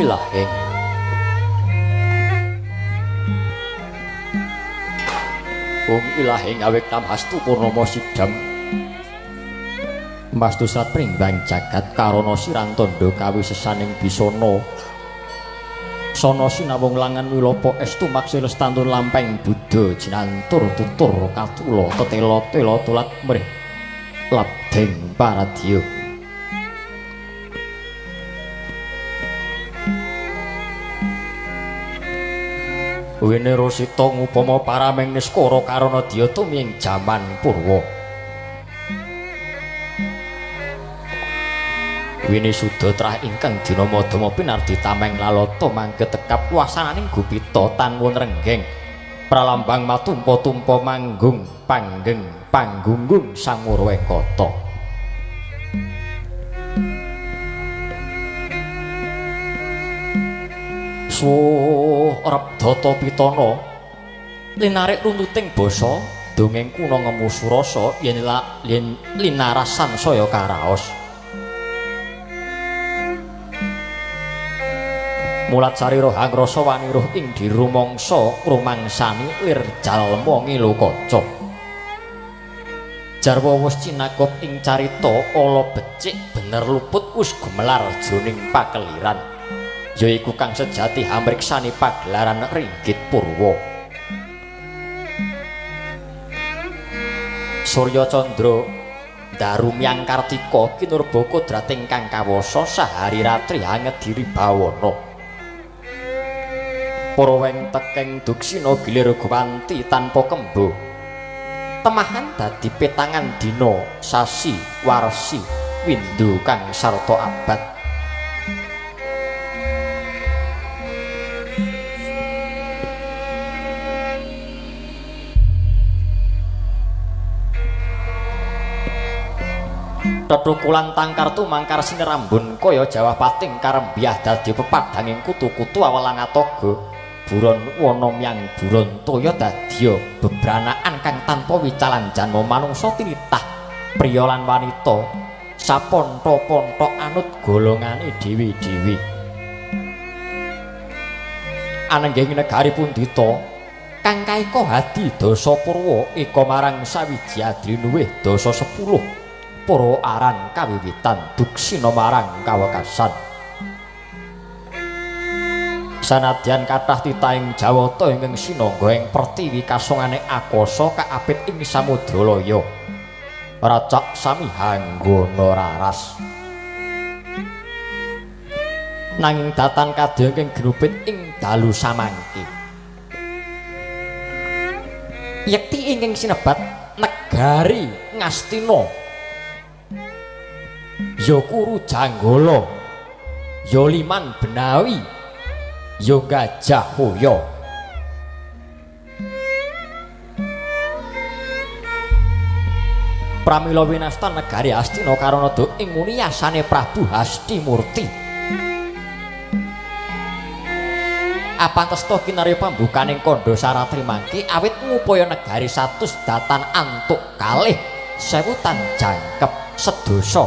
ilahing. Om ilahing awit tamhastu purnama sidam Mastu srat pringbang jagat karana sirantandha kawisesaning bisana sana sinawung langan wilopo estu maksil lestantun lampeng buddha jinantur tutur katula tetela tela tulat mrih labdeng paradya. Wene Rosita ngupama parameng niskara karana dya tumiyeng jaman purwa. Wene suda trah ingkang dinama-dama pinardi tameng lalata mangke tekap wasananing gupita tanwun renggeng pralambang matumpa-tumpa manggung panggeng panggunggung sangurweng kata. Suh Rabdata Pitana linarik runtuting basa dongeng kuna ngemu surasa yen linarasan saya karaos. Mulat sarira hangrasa waniruh ing dirumangsa rumangsani lir jalma ngilu kaca. Jarwa wus cinakop ing carita ala becik bener luput wus gumelar jroning pakeliran. Yaiku kang sejati hamriksani pagelaran ringgit purwa. Surya Candra darumyang Kartika kinurba kodrat ingkang kawasa sahari ratri hangediri bawana. Para weng tekeng duksina gilir gwanti tanpa kembo. Temahan dadi petangan dina sasi warsi windu kang sarta abad. Tetukulan tangkar tumangkar sinerambun kaya jawah pating karembiah dadi pepadhanging kutu-kutu awelang atoga buron wana myang buron toya dadya bebranaan kang tanpa wicalan janma manungsa tinitah priya lan wanita sapontha-pontha anut golongane dhewe-dhewe. Anenggeng negari pundhita kang kaeka hadi dasa purwa eka marang sawiji adrinuwih dasa 10 purwa aran kawiwitan duksina marang kawekasan. Sanadyan kathah titahing Jawata ingkang sinangga ing pertiwi kasongane akasa kaapit ing samudra laya racak sami hanggana raras. Nanging datan kadya ingkang ginupit ing dalu samangke yekti ingkang sinebat negari Ngastina ya Kuru Janggala ya Liman Benawi ya Gajah Hoya. Pramila winastan negari Astina karana ing nguni yasane Prabu Hastimurti. Apantesta kinarya pambukaning kandha saratri mangke awit ngupaya negari 100 datan antuk kalih sewutan jangkep sedasa.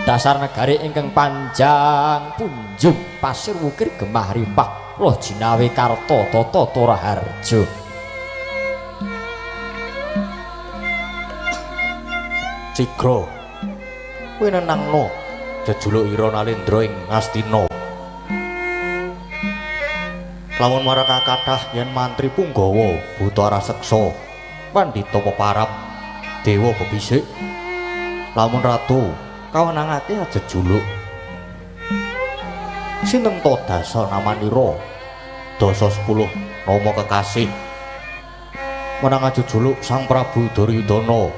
Dasar negari ingkang panjang punjung pasir wukir gemah ripah loh jinawi karta tata toraharja. Sigra kowe nenangno jejuluk ira Nalendra ing Ngastina. Lamun marang kathah yen mantri punggawa buta raseksa pandhita peparap dewa bebisik. Lamun ratu kawenangake ajejuluk sinten to dasa namanira dasa 10 nama kekasih menang ajejuluk Sang Prabu Duryudana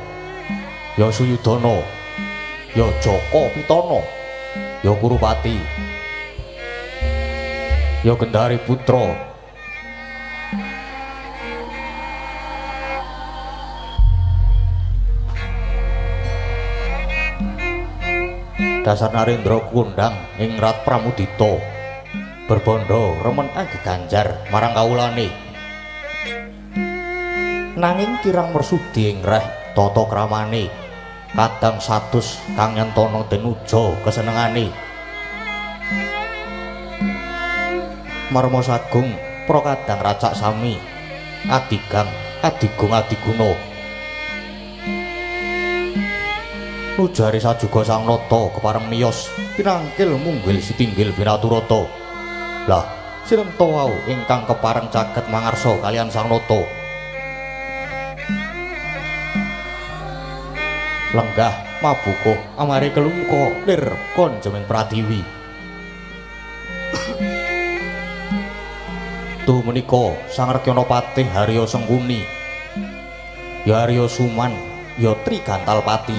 ya Suyudana ya Jaka Pitana ya Kurupati ya Gendari Putra. Dasar Narendra kundang ing Rat Pramudita berbandha remen anggeganjar marang kawulane nanging kirang mersudi ing reh tata kramane kadang 100 kang nyentana denuja kesenengane. Marma Sagung Prakadang Racak Sami Adigang Adigung Adiguna. Nujari sajuga Sang Nata kepareng miyos pinangkil munggil sitinggil binaturata. Lah sinenta wau ingkang kepareng caket mangarsa kalian Sang Nata. Lenggah mabukuh amare kelungka lir konjeming pratiwi. Tuh menika Sang Rekyana Patih Harya Sengkuni, ya Harya Suman, ya Trigantalpati.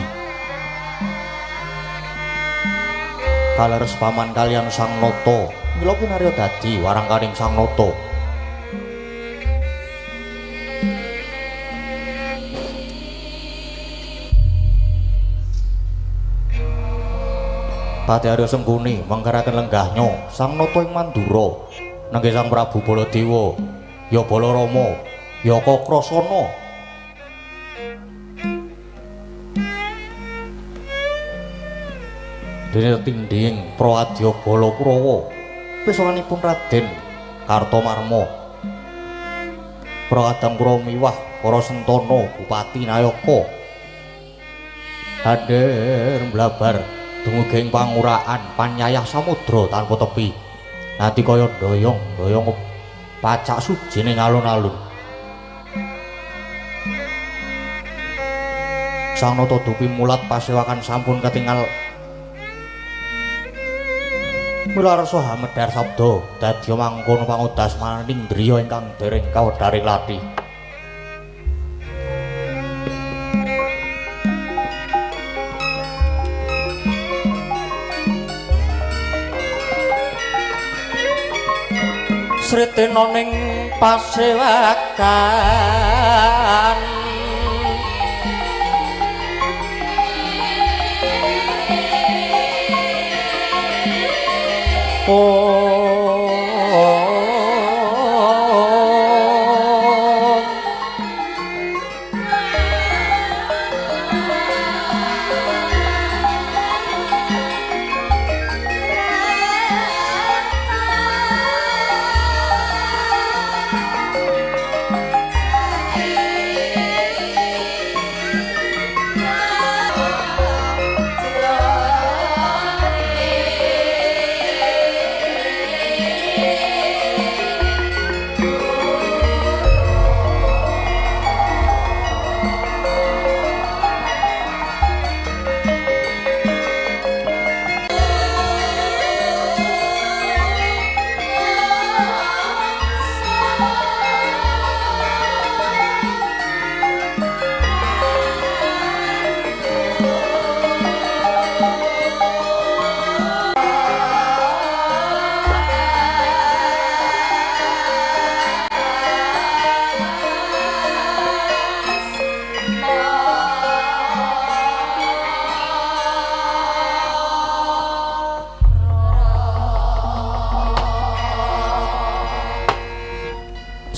Kaleres paman kalian Sang Nata, mila kinarya dadi warangkaning Sang Nata. Patih Harya Sengkuni mangkaraken lenggahnya Sang Nata ing Mandura nenggih Sang Prabu Baladewa, ya Balarama, ya Kakrasana. Dene tindhing Prawadya Bala Kurawa pesowanipun Raden Kartomarma, Prakadang Kurawa miwah para sentana Bupati Nayaka. Hadir mblabar dumugi ing panguraan panyayah samudra tanpa tepi. Nati kaya doyong-doyong pacak suji ning alun-alun. Sang Nata dupi mulat pasewakan sampun ketingal. Mila rasa hamedhar sabda dadi mangkono pangudas maning driya ingkang dereng kawedharing lathi. Sritena ning pasewakan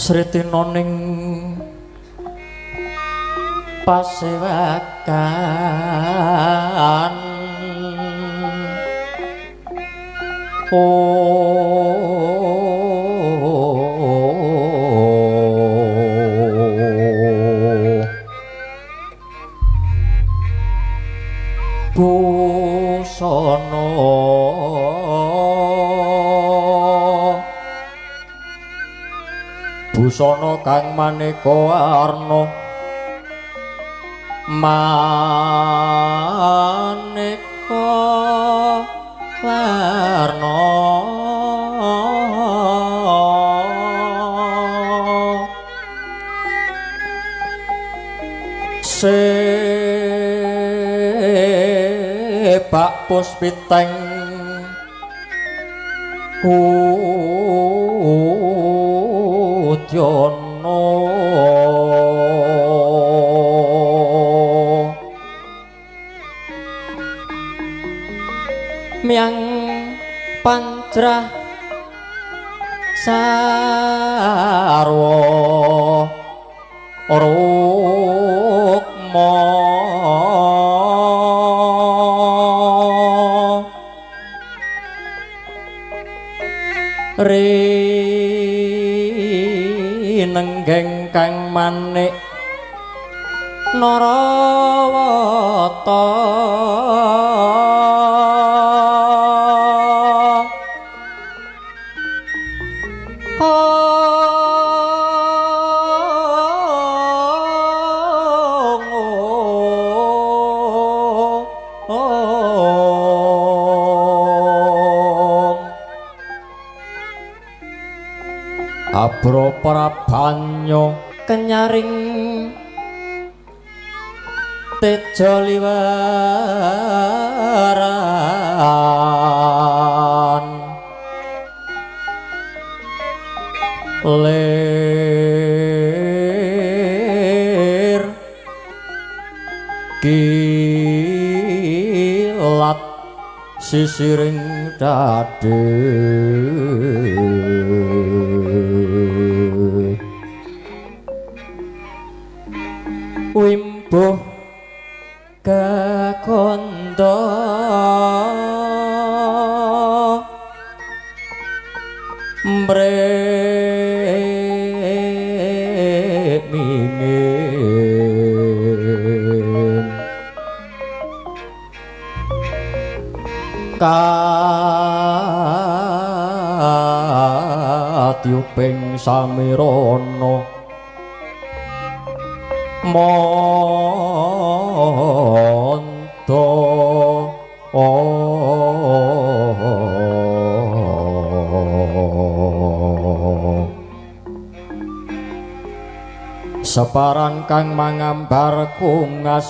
Sritina ning pasewakan busana busana kang maneka warna maneka warna sebak puspiteng udyana miang pancrah sarwa rukma Ingkang manik Narawata Abra prabanyo kenyaring teja liwaran lir kilat sisiring dade wimbuh kakondo mrek mingin katiuping samirana monto separan kang mangambar kungas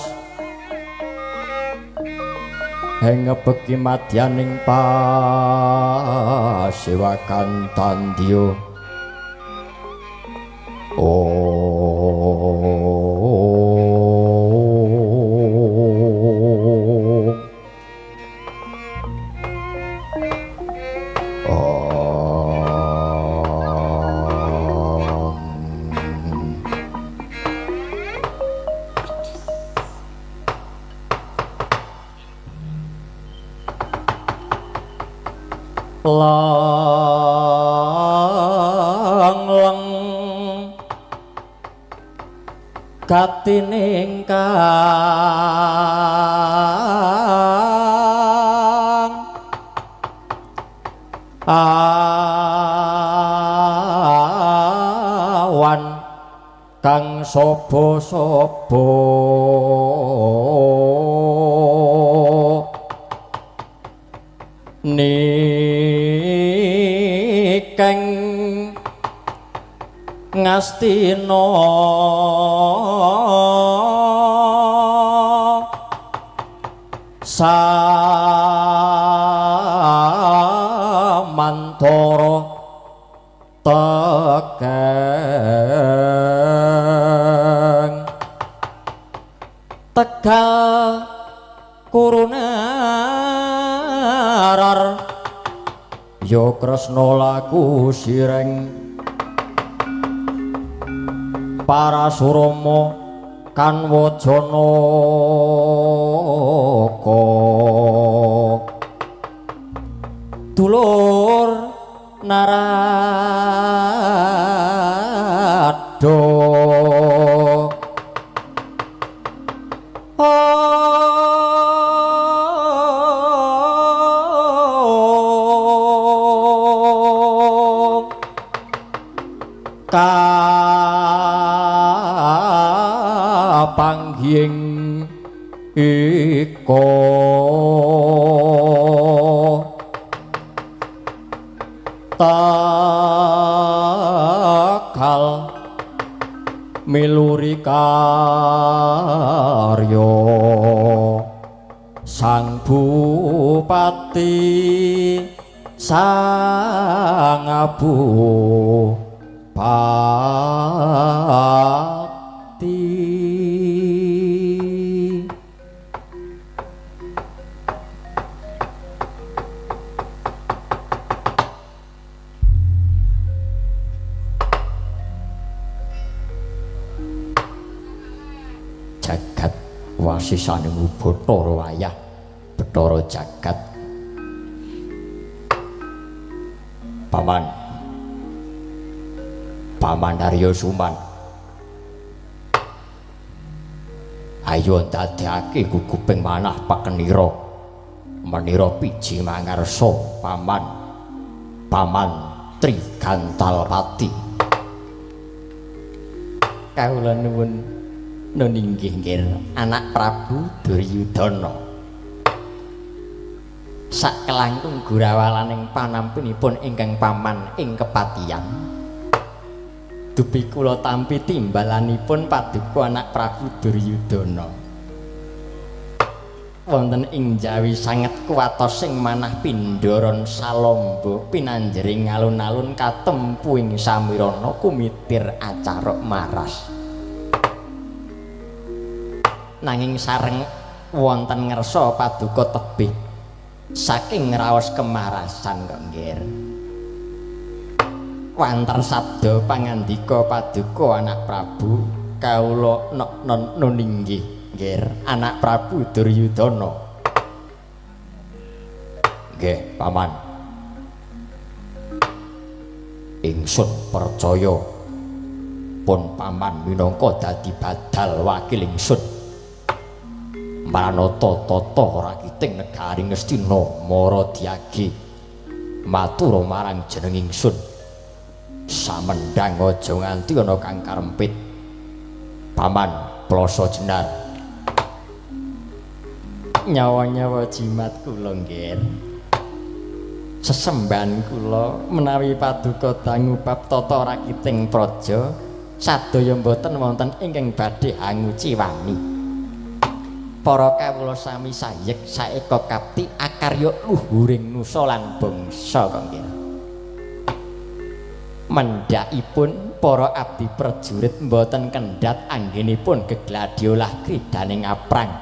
hengebeki madyaning pasewakan tandya. Lang leng gatining kang awan kang saba-saba nikeng ngastina samantara tekeng tegal kurunarar ya Kresna laku sireng Parasurama kanwa Janaka dulur Narada kapanggihing ika takal miluri karya sang bupati sang bupati. Jagat wasisane Bathara wayah Bathara jagat. Paman, Paman Arya Suman, Ayo ndadekake guguping manah pakenira menira piji mangarsa paman paman Trigantalpati. Kawula nuwun nun inggih nggih anak Prabu Duryudana. Sakelangkung gurawalaning panampinipun ingkang paman ing kepatihan. Dupi kula tampi timbalanipun paduka anak Prabu Duryudana. Wonten ing Jawi sanget kuwatosing manah pindharan salamba pinanjering alun-alun katempu ing samirana kumitir acaruk maras. Nanging sareng wonten ngersa paduka tebih saking raos kemarasan kok nggih. Wanter sabda pangandika paduka anak Prabu kawula nok nun inggih nggih anak Prabu Duryudana. Nggih paman, ingsun percaya pun paman minangka dadi badal wakil ingsun maranata tata rakiting negari Ngastina mara diage matur marang jeneng ingsun. Samendang aja nganti ana kang karempit. Paman ploso jenar. Nyawa-nyawa jimat kula nggih. Sesembahan kula menawi paduka dangu bab tata rakiting praja sadaya mboten wonten ingkang badhe anguciwani. Para kawula sami sayek saeka kapti akarya luhuring nusa lan bangsa kok nggih. Mendhakipun para abdi prajurit mboten kendhat anggenipun gegladiolah kridaning aprang.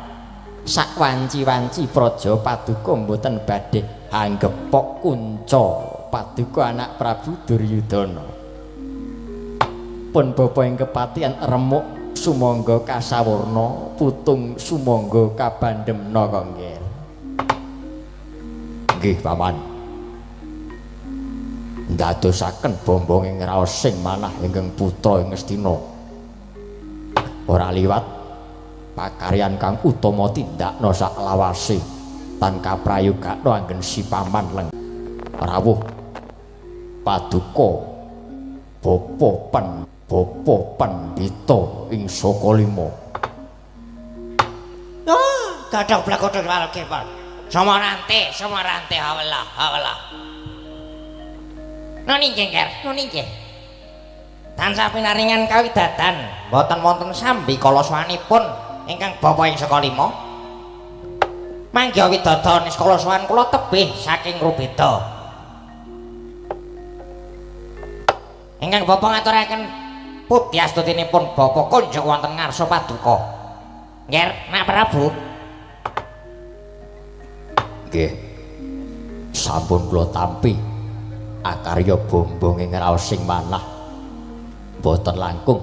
Sakwanci-wanci praja paduka mboten badhe anggepok kunca paduka anak Prabu Duryudana. Pun bapa ing kepatihan remuk sumangga kasawurna putung sumangga kabandemna kok nggih. Nggih paman. Ndadosaken bombong ing raosing manah ingkang putra ing Ngastina. Ora liwat pakaryan kang utama tindakna saklawase tan kaprayogakna anggen si paman leng rawuh paduka bapa pen bapa pandhita ing Saka Lima. Oh, gathok blakothok walokepon. Samarante, samarante hawelah, hawelah. Nun inggih, Nger, nun inggih. Tansah pinaringan kawidatan, mboten wonten sambi kala sowanipun ingkang bapa ing Saka Lima. Mangga widada niskala sowan kula tebih saking rubeda. Ingkang bapa ngaturaken pudyastutinipun bapa kunjuk wonten ngarsa paduka. Nger, Nak Prabu. Nggih. Sampun kula tampi akarya bombong ing raosing manah. Mboten langkung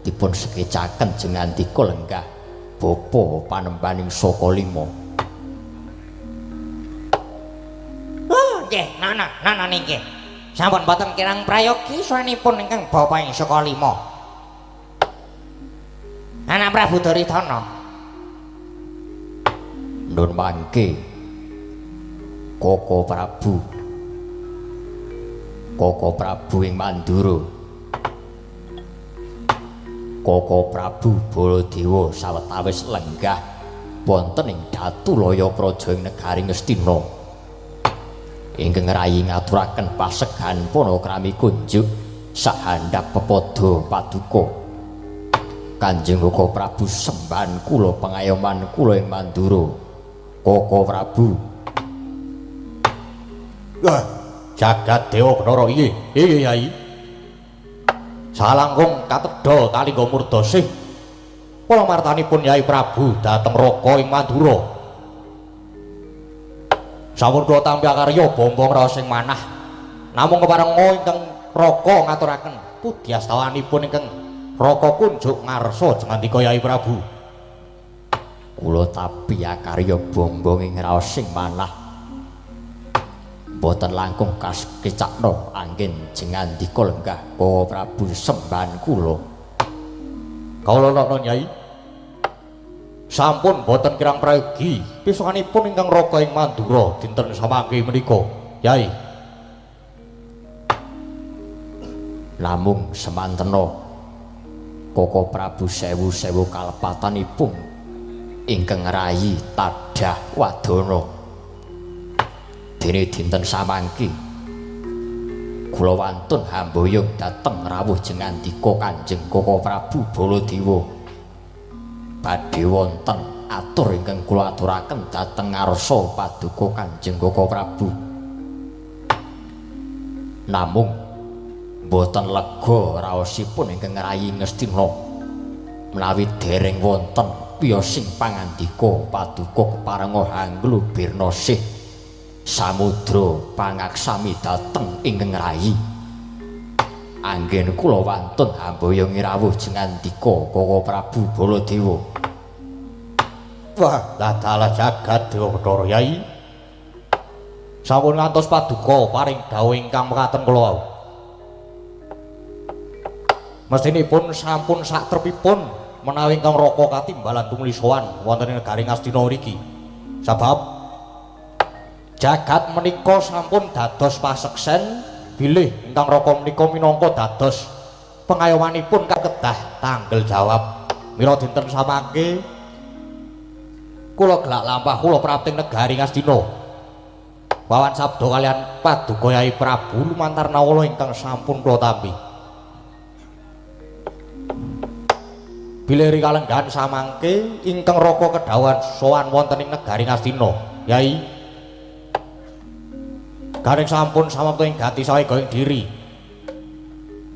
dipun sekecaken jengandika lenggah bapa panembaning Saka Lima. Oh, nggih, nana, nana nggih. Sampun boten kirang prayogi sowanipun ingkang bapa ing Saka Lima. Anak Prabu Duryudana. Nun mangke Koko Prabu. Koko Prabu ing Mandura. Koko Prabu Baladewa sawetawis lenggah wonten ing Datulaya Praja ing negari Ngastina. Ingkang rayi ngaturaken pasegan panakrami kunjuk sahandhap pepada paduka. Kanjeng Koko Prabu sembahan kula pangayoman kula ing Mandura. Koko Prabu. Wah, jagat dewa Bathara iki. Iki Yai. Salangkung katedha kalingga murdasih. Kula martanipun Yai Prabu dhateng Raka ing Mandura. Sampun kula tampi akarya bombong raos ing manah. Namung keparenga ingkang Raka ngaturaken pudyastawanipun ingkang Raka kunjuk ngarsa jengandika Yai Prabu. Kula tapi akarya bombong ing raos ing manah. Mboten langkung kasekecakna anggen jengandika lenggah Koko Prabu sembahan kula. Kawula nana Nyai. Sampun boten kirang prayogi pisanganipun ingkang raka ing Mandura dinten samangke menika, Yai. Namung semantena Koko Prabu sewu-sewu kalepatanipun ingkang rayi tadah wadana. Dene dinten samangke kula wantun hamboyong dhateng rawuh jengandika Kanjeng Koko Prabu Baladewa. Badhe wonten atur ingkang kula aturaken dhateng ngarsa paduka Kanjeng Koko Prabu. Namung boten lega raosipun ingkang rayi Ngastina menawi dereng wonten piyosing pangandika paduka keparenga hanglu birna sih samudra pangaksami dhateng ingkang rayi. Anggen kula wantun hamboyong rawuh jengandika Koko Prabu Baladewa. Wah, ladalah jagat Dewa Bathara Yai. Sampun ngantos paduka paring dawuh ingkang mekaten kula wau. Mestinipun sampun satrepipun menawi ingkang raka katimbalan tumuli sowan wonten ing negari Ngastina mriki. Sebab jagat menika sampun dados paseksen bilih ingkang raka menika minangka dados pengayomanipun kedah tanggel jawab. Mila dinten samangke kula gelak lampah kula prapting negari Ngastina. Wawan sabda kalian paduka Yai Prabu lumantar nawala ingkang sampun kula tampi. Bilih rikalenggahan samangke ingkang raka kedhawuhan sowan wonten ing negari Ngastina, Yai. Garing sampun samapta ing gati saega ing diri.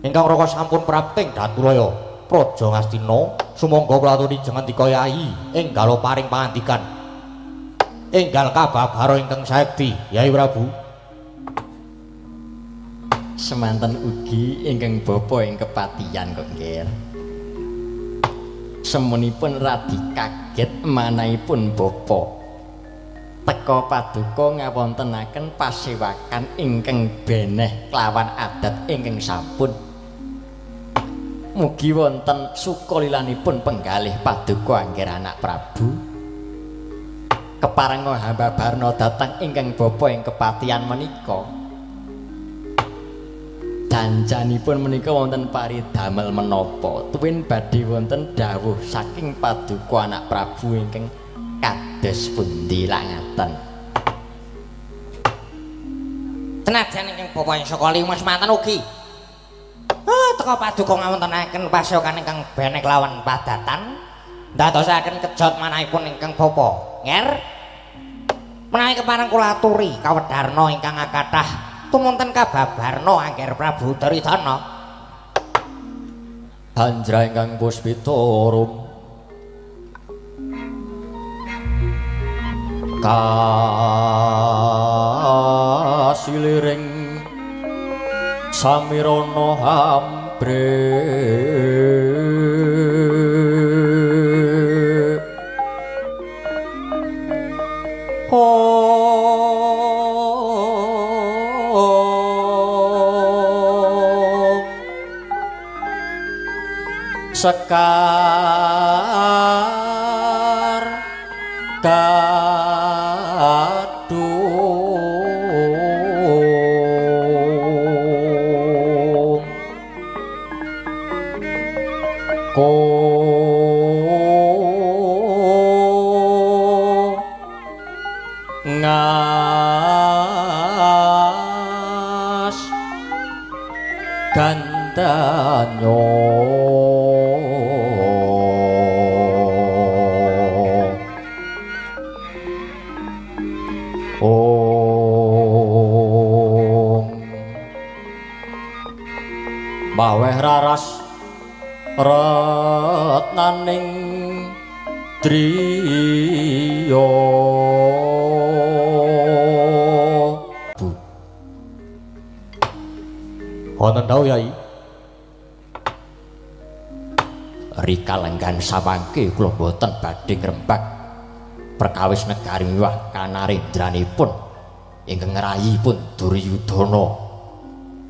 Ingkang raka sampun prapting Datulaya Praja Ngastina, sumangga kula aturi jengandika Yai enggal paring pangandikan. Enggal kababara ingkang saekti, Yai Prabu. Semanten ugi ingkang bapa ing kepatihan kok nggih. Semunipun radi kaget manahipun bapa. Teka paduka ngawontenaken pasewakan ingkang beneh kelawan adat ingkang sampun. Mugi wonten sukalilanipun penggalih paduka angger anak Prabu. Keparenga hamba barna dhateng ingkang bapa ing kepatihan menika. Janjanipun menika wonten paridamel menapa tuwin badhe wonten dawuh saking paduka anak Prabu ingkang kados pundi lak ngaten. Senajan ingkang bapa ing saka lima semanten ugi. Teka paduka ngawontenaken pasewakan ingkang benek lawan padatan ndadosaken kejot manahipun ingkang bapa. Nger menawi kepareng kula aturi kawedharna ingkang akathah tumunten kababarna angger Prabu Duryudana. Hanjra ingkang puspita rum kasiliring samirana hambre sekar gadung ko ngas gandanyo. Maweh raras retnaning driya. Wonten dawuh Yai. Rikalenggan samangke kula boten badhe ngrembak perkawis negari miwah kanarendranipun ingkang ngrayipun Duryudana.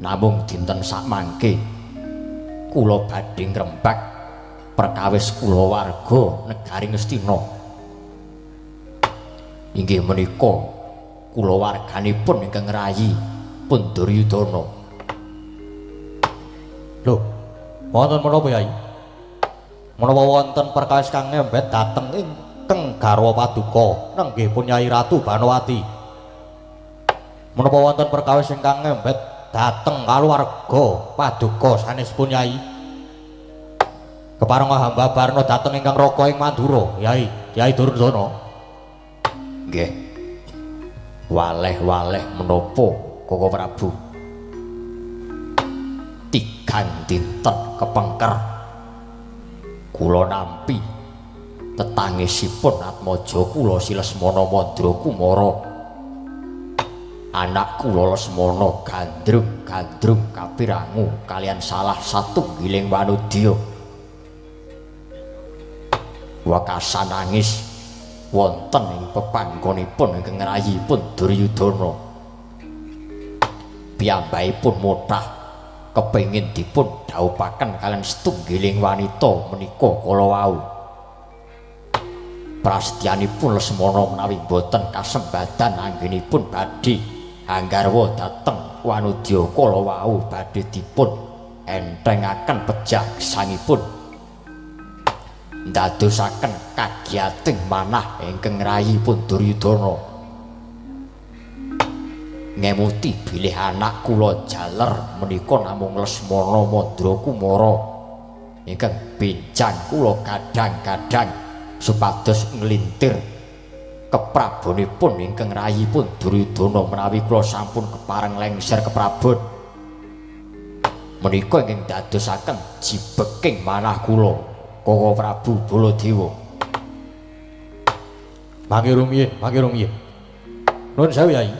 Namung dinten sakmangke kula badhe ngrembak perkawis kulawarga negari Ngastina. Inggih menika kulawarganipun ingkang rayi pun Duryudana. Lho, wonten menapa Yai? Menapa wonten perkawis kang ngembet dhateng ingkang garwa paduka nenggih pun Yai Ratu Banowati? Menapa wonten perkawis ingkang ngembet dhateng kaluwarga paduka sanesipun Yai? Kepareng hamba barna dhateng ingkang raka ing Mandura, Yai, Yai Duryudana. Nggih. Waleh-waleh menapa Koko Prabu? Tigang dinten kepengker kula nampi tetangisipun atmaja kula si Lesmana Mandra Kumara. Anak kula Lesmana gandrung-gandrung kapirangu kalian salah satunggiling wanudya. Wekasan nangis wonten ing pepanggonipun ingkang ngrayipun Duryudana. Piyambakipun mothah kepengin dipun dhawuhaken kalian setunggiling wanita menika kala wau. Prastyanipun Lesmana menawi boten kasembadan anggenipun badhe anggarwa dhateng wanudya kala wau badhe dipun enthengaken pejah gesangipun, ndadosaken kagiyating manah ingkang ngrayipun Duryudana. Ngemuti bilih anak kula jaler menika namung Lesmana Mandra Kumara ingkang benjang kula kadang-kadang supados nglintir keprabonipun ingkang rayipun Duryudana menawi kula sampun kepareng lengser keprabon menika ingkang dadosaken jibeking manah kula Koko Prabu Baladewa. Mangke rumiyin, mangke rumiyin. Nuwun sewu Yai.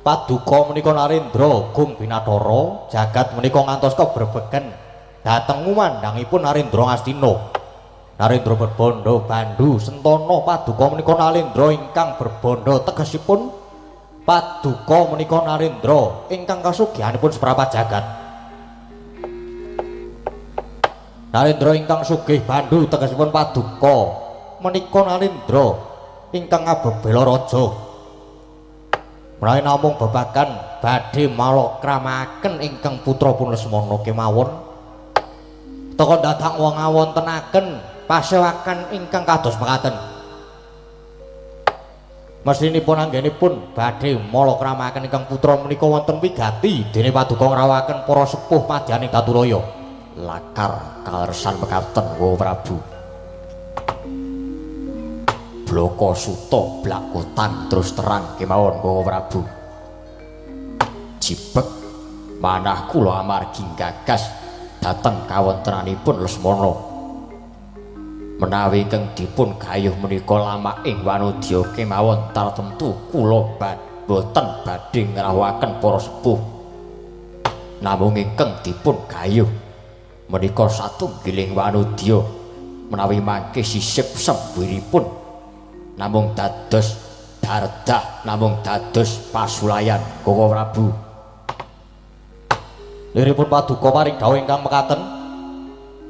Paduka menika Narendra Gung Binathara jagat menika ngantos kebrebegen dhateng ngumandhangipun Narendra Ngastina. Narendra berbandha bandu sentana paduka menika Narendra ingkang berbandha tegesipun paduka menika Narendra ingkang kasugihanipun seprapat jagat. Narendra ingkang sugih bandu tegesipun paduka menika Narendra ingkang ngabebela raja. Menawi namung babagan badhe malokramaken ingkang putra pun Lesmana kemawon teka dadak wong ngawontenaken pasewakan ingkang kados mekaten. Mestinipun anggenipun badhe malokramaken ingkang putra menika wonten wigati dene paduka ngrawaken para sepuh madyaning Daturaya. Lakar kalersan mekaten Koko Prabu. Bloko suta blakotan terus terang kemawon Koko Prabu. Jibek manah kula amargi gagas dhateng kawontenanipun Lesmana. Menawi ingkang dipun gayuh menika lamak ing wanudya kemawon tartemtu kula boten badhe ngrawuhaken para sepuh. Namung ingkang dipun gayuh menika satunggiling wanudya menawi mangke sisip sembiripun namung dados dardah, namung dados pasulayan Koko Prabu. Liripun paduka paring dawuh ingkang mekaten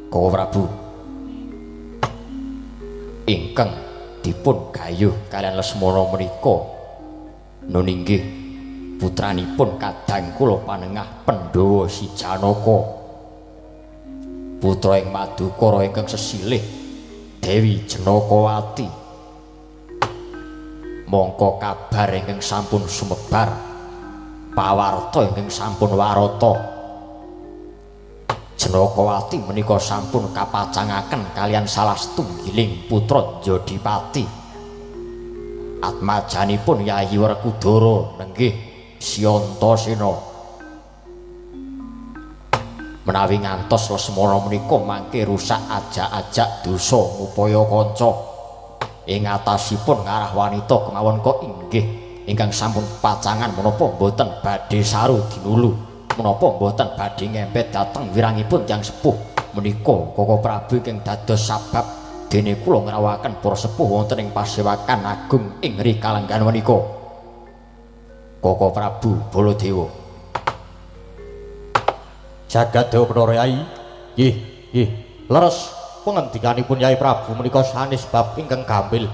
Koko Prabu. Ingkang dipun gayuh kalian Lesmana menika nun inggih putranipun kadang kula panengah Pandhawa si Janaka, putra ing Madukara ingkang sesilih Dewi Janakawati. Mongko kabar ingkang sampun sumebar, pawarta ingkang sampun warata, Janakawati menika sampun kapacangaken kalian salah setunggiling putra Jodipati. Atmajanipun Yayi Werkudara nenggih Siantasena. Menawi ngantos Lesmana menika mangke rusak ajak-ajak dosa ngupaya kanca. Ing atasipun ngarah wanita kemawon kok inggih ingkang sampun pacangan menapa mboten badhe saru dinulu, menapa mboten badhe ngembet dhateng wirangipun tiyang sepuh menika Koko Prabu ingkang dados sabab dene kula ngrawuhaken para sepuh wonten ing pasewakan agung ing Rikalenggan menika. Koko Prabu Baladewa. Jagat Dewa Bathara Yai. Nggih. nggih. Leres pengendikanipun Yai Prabu menika sanes bab ingkang gampil.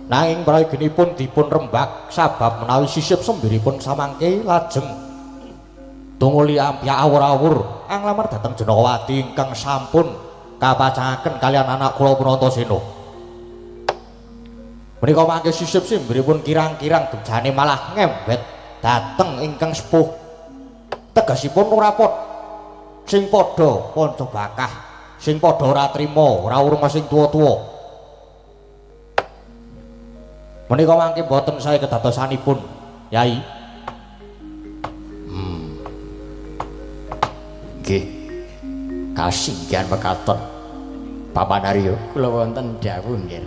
Nanging prayoginipun dipun rembak sabab menawi sisip sembiripun samangke lajeng tunguli ampyak awur-awur anglamar dhateng Janakawati ingkang sampun kapacangaken kalian anak kula Punantasena. Menika mangke sisip sembiripun kirang-kirang bejane malah ngembet dhateng ingkang sepuh. Tegesipun ora padha sing padha panca bakah, sing padha ora trima, ora urung sing tuwa-tuwa. Menika mangke boten sae kedadosanipun, Yai. Nggih. Kasinggihan mekaten. Paman Arya, kula wonten dawuh nggih.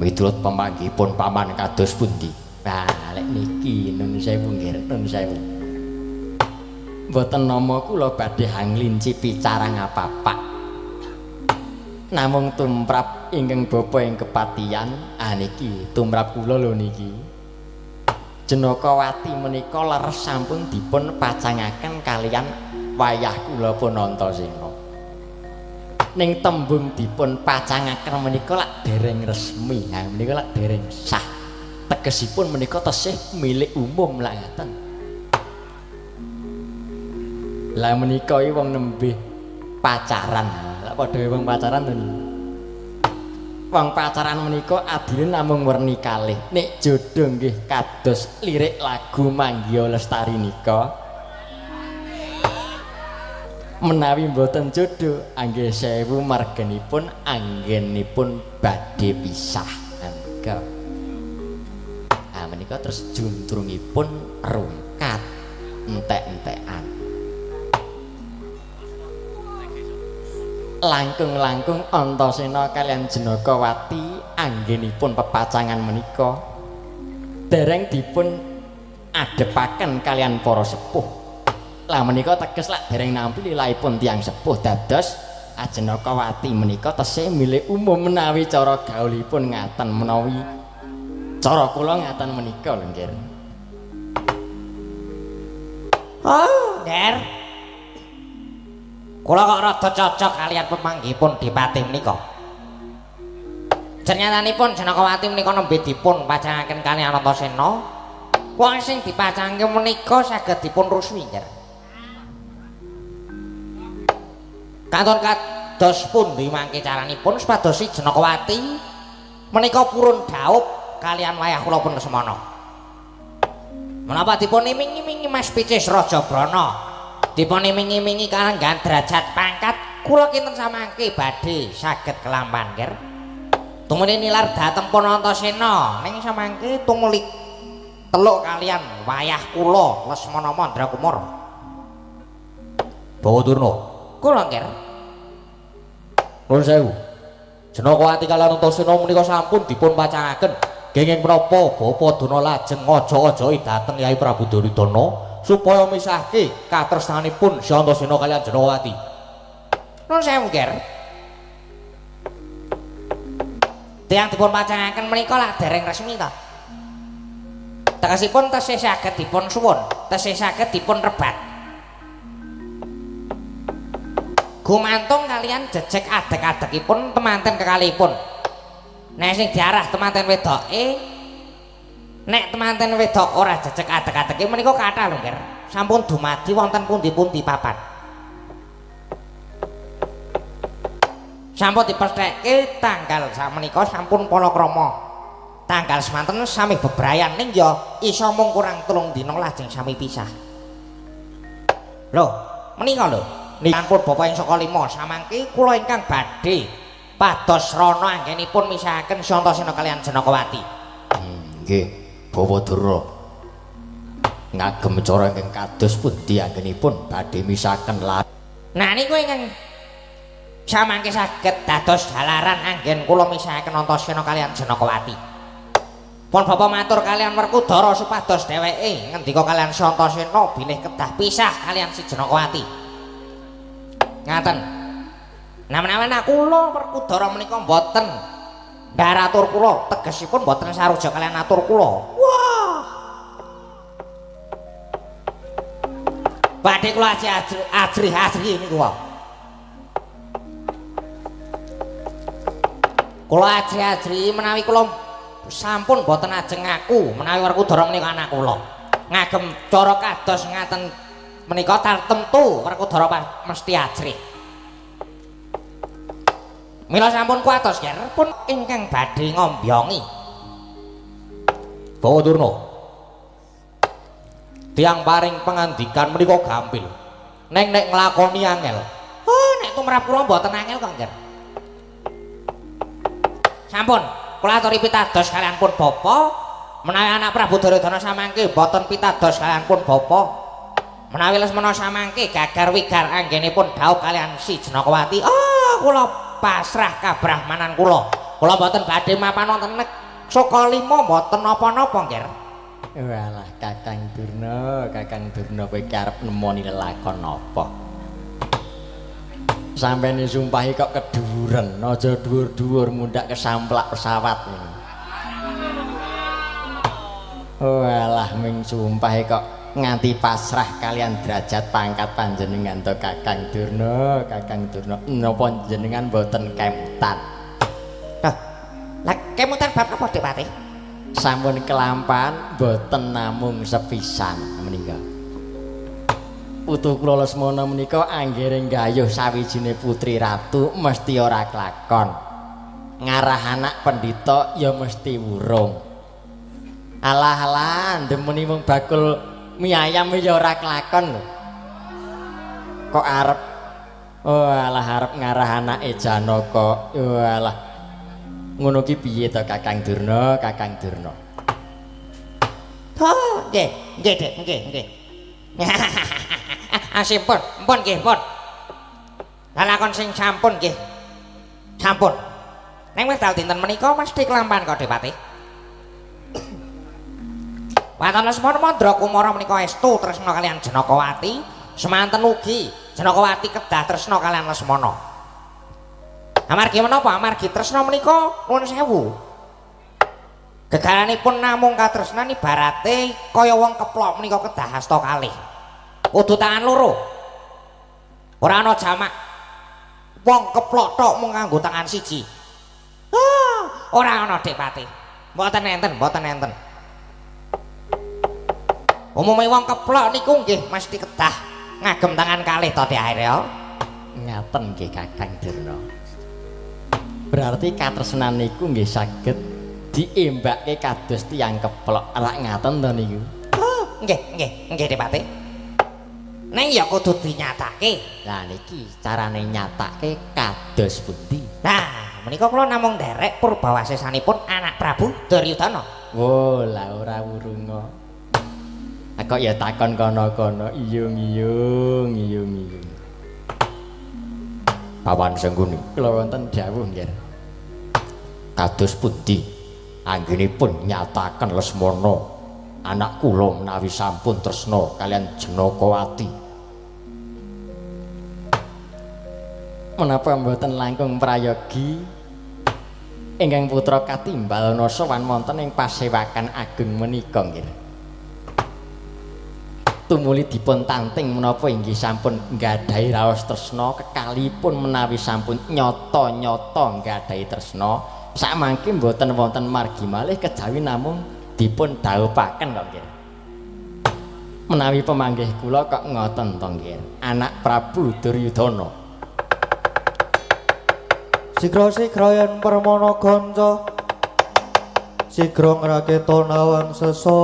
Miturut pemanggihipun paman kados pundi? Nah, lek niki nun sewu nggih, nun sewu. Mboten nama kula badhe hanglincipi carang apapak. Namung tumrap ingkang bapa ing kepatihan, ah niki tumrap kula lho niki. Janakawati menika leres sampun dipun pacangaken kaliyan wayah kula Punantasena. Ning tembung dipun pacangaken menika lak dereng resmi, ha menika lak dereng sah. Tegesipun menika tesih milik umum lak ngaten. Lah menika iki wong nembe pacaran. Lak padha wong pacaran to niku. Wong pacaran menika adine namung werni kalih. Nek jodoh nggih kados lirik lagu Manggiya Lestari nika. Menawi mboten jodoh anggih sewu margenipun anggenipun badhe pisah. Menika. Ah menika terus juntrungipun rungkat entek-entekan. Langkung-langkung Antasena kaliyan Janakawati anggenipun pepacangan menika dereng dipun adepaken kaliyan para sepuh. Lah menika teges lak dereng nampi lilahipun tiyang sepuh dados Janakawati menika tesih milik umum menawi cara gaulipun ngaten menawi cara kula ngaten menika lho nggih. Oh, Nger. Kula kok rada cocok kaliyan pemanggihipun Dipati menika. Jernyatanipun Janakawati menika nembe dipun pacangaken kaliyan Antasena. Wong sing dipacangke menika saged dipun ruswi, Nger. Kanton kados pundi mangke caranipun supados si Janakawati menika purun dhaup kaliyan wayah kula pun semana. Menapa dipun iming-imingi Mas Picis Raja Brana? Dipun iming-imingi kalenggan derajat pangkat kula kinten samangke badhe saged kelampan, Nger. Tumuli nilar dhateng Punantasena ning samangke tumuli teluk kaliyan wayah kula Lesmana Mandrakumara. Bawa Durna. Kula, Nger. Nuwun sewu. Janakawati kaliyan Antasena menika sampun dipun pacangaken. Kenging menapa Bapa Durna lajeng ngaja-ajahi dhateng Yai Prabu Duryudana supaya misahke katresnanipun si Antasena kaliyan Janakawati. Nuwun sewu, Nger. Tiyang dipun pacangaken menika lak dereng resmi ta. Tegesipun tesih saged dipun suwun, tesih saged dipun rebat. Gumantung kaliyan jejeg adeg-adegipun temanten kekalihipun. Nek sing diarah temanten wedoke, nek temanten wedok ora jejeg adeg-adege menika kathah lho, Nger. Sampun dumadi wonten pundi-pundi papan. Sampun dipestheke tanggal sakmenika sampun palakrama. Tanggal semanten sami bebrayan ning ya iso mung kurang 3 dina lajeng sami pisah. Lho, menika lho. Nipun bapa ing saka 5 samangke kula ingkang badhe pados rana anggenipun misahaken Antasena kaliyan Janakawati. Nggih, Bawa Durna. Ngagem cara ingkang kados pundi anggenipun badhe misahaken lan. Nah niku ingkang samangke saged dados jalaran anggen kula misahaken Antasena kaliyan Janakawati. Pun bapa matur kaliyan Werkudara supados dheweke ngendika kaliyan Antasena bilih kedah pisah kaliyan si Janakawati. Ngaten. Nah menawi kula Werkudara menika mboten ndharatur kula, tegesipun mboten saruja kaliyan atur kula. Wah. Badhe kula ajrih-ajrih niku wae. Kula ajrih-ajrih menawi kula sampun boten ajeng ngaku menawi Werkudara menika anak kula. Ngagem cara kados ngaten menika tartemtu Werkudara mesti ajrih. Mila sampun kuwatos ger pun ingkang badhe ngombyongi. Bawa Durna. Tiang paring pangandikan menika gampil. Neng nek nglakoni angel. Oh, nek tumrap kula mboten angel kok, Ger. Sampun, kula aturi pitados kalian pun bapa, menawi anak Prabu Duryudana samangke mboten pitados kalian pun bapa. Menawi Lesmana samangke gagar wigar anggenipun dhaup kalian si Janakawati. Oh, kula pasrah kabrahmanan kula. Kula mboten badhe mapan wonten Sukalima mboten napa-napa, Nger. Walah Kakang Durna, Kakang Durna kowe iki arep nemoni lelakon apa? Sampene sumpahi kok kedhuwuren, aja dhuwur-dhuwur mundhak kesamplak pesawat. Walah ming sumpahi kok nganti pasrah kalian derajat pangkat panjenengan to Kakang Durna, Kakang Durna. Napa jenengan mboten kemutan? Lah, lah kemutan bab napa Dik Patih? Sampun kelampahan mboten namung sepisan menika. Putu kula Lesmana menika anggere nggayuh sawijine putri ratu mesti ora klakon. Ngarah anak pendhita ya mesti wurung. Alah alah ndemeni wong bakul mie ayam ya ora klakon lho. Kok arep oh alah arep ngarah anake Janaka. Oh alah. Ngono ki piye to Kakang Durna, Kakang Durna? Oh, nggih, nggih, Dik, nggih, nggih. Sampun, pun nggih, pun. Lalakon sing sampun nggih. Sampun. Ning wekdal dinten menika mesti kelampahan kok Dik Patih. Waton Lesmana Mandra Kumara menika estu tresna kalian Janakawati, semanten ugi Janakawati kedah tresna kalian Lesmana. Amargi menapa? Amargi tresna menika nuwun sewu. Gegaranipun namung katresnan ibarate kaya wong keplok menika kedah asta kalih. Kudu tangan loro. Ora ana jamak. Wong keplok tok mung nganggo tangan siji. Ah, ora ana Dik Patih. Mboten enten, mboten enten. Umume wong keplok niku nggih mesti kedah ngagem tangan kalih to Dik Akhirya. Ngaten nggih Kakang Durna. Berarti katresnan niku nggih saged diembakke kados tiyang keplok. Lak ngaten to niku? Oh, nggih, nggih, nggih Dik Patih. Neng ya kudu dinyatake. Lah niki carane nyatake kados pundi? Nah, menika kula namung nderek purbawasesanipun anak Prabu Duryudana. Wo, lah ora wurunga. Kok ya takon kono-kono, iyung-iyung, iyung-iyung. Pawan Sengkuni. Kula wonten dawuh nggih. Kados pundi anggenipun nyataken Lesmana anak kula menawi sampun tresna kalian Janakawati. Menapa mboten langkung prayogi ingkang putra katimbal sowan wonten ing pasewakan agung menika nggih. Tumuli dipun tanting menapa inggih sampun nggadahi raos tresna kekalipun menawi sampun nyata-nyata nggadahi tresna sakmangke mboten wonten margi malih kejawi namung dipun dhawuhaken kok nggih. Menawi pemanggih kula kok ngoten to nggih, anak Prabu Duryudana. Sigra-sigra yen permana kanca sigra ngraketa nawang sesangka.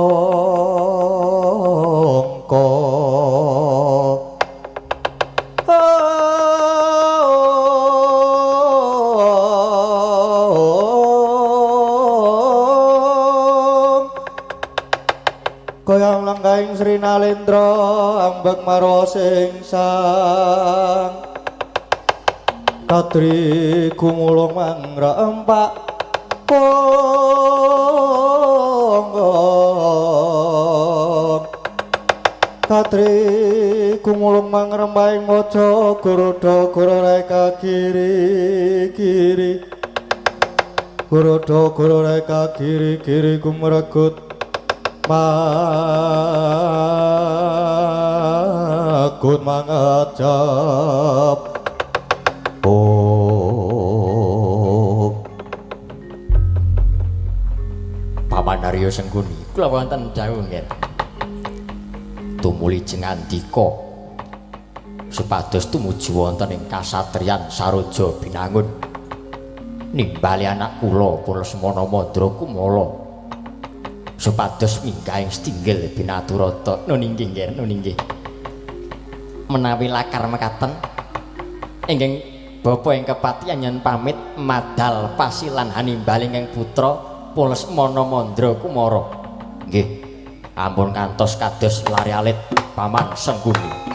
Goyang lenggahing Sri Nalendra ambek marwa sing sang kadri gumulung mangra empak ponggong kadri gumulung mangrembahing waja guruda gurureka kiri kiri guruda gurureka kiri kiri gumregut Manggut mangecep. Oh. Paman Arya Sengkuni, kula wonten dawuh nggih. Tumuli jengandika supados tumuju wonten ing kasatriyan Saroja Binangun. Nimbali anak kula Lesmana Mandra Kumala supados minggah ing setinggil Binaturata. Nun inggih nggih, nun inggih. Menawi lakar mekaten ingkang bapa ing kepatihan yen pamit madal pasilan hanimbali ingkang putra Lesmana Mandra Kumara. Nggih, ampun kantos kados lari alit Paman Sengkuni.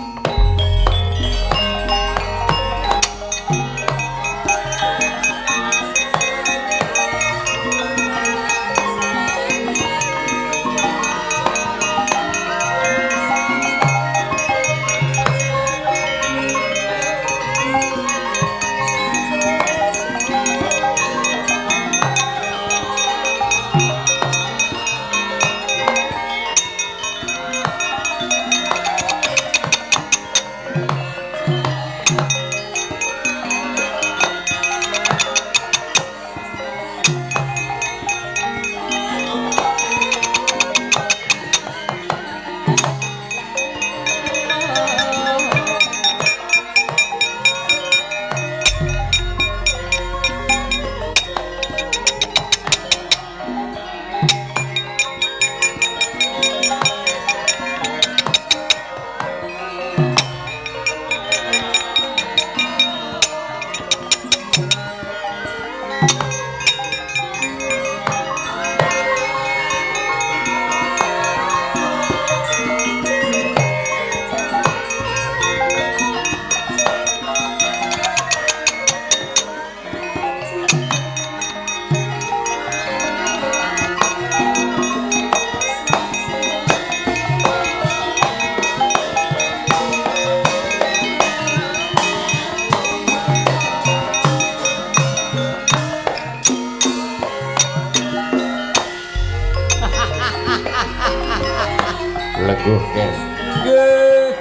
Lengguh nggih. Nggih.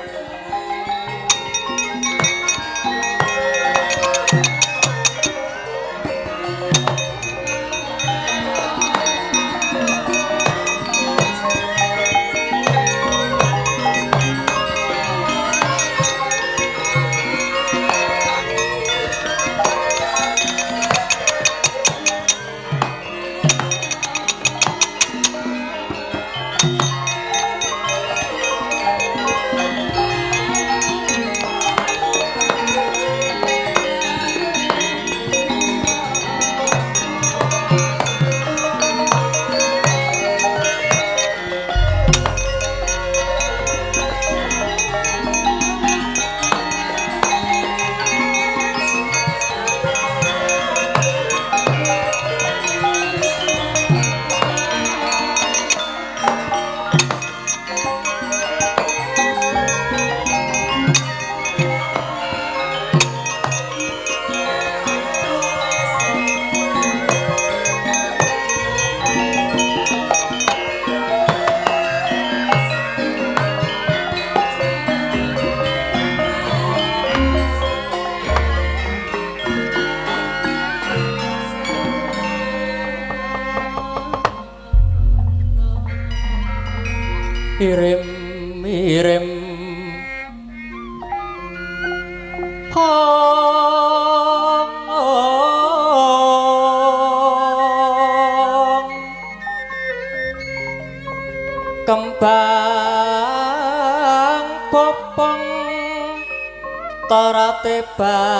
Irim-irim hong kembang popong tarate bang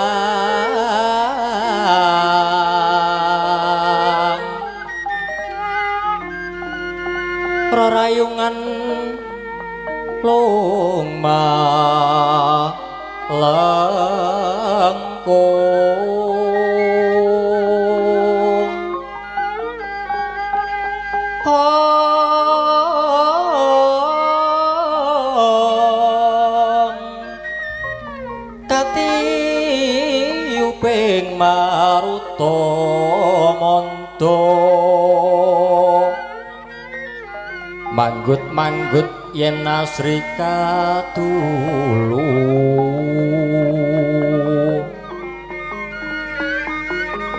rarayungan loma lengkung hong katiyuping maruta manda manggut-manggut yen asri katulu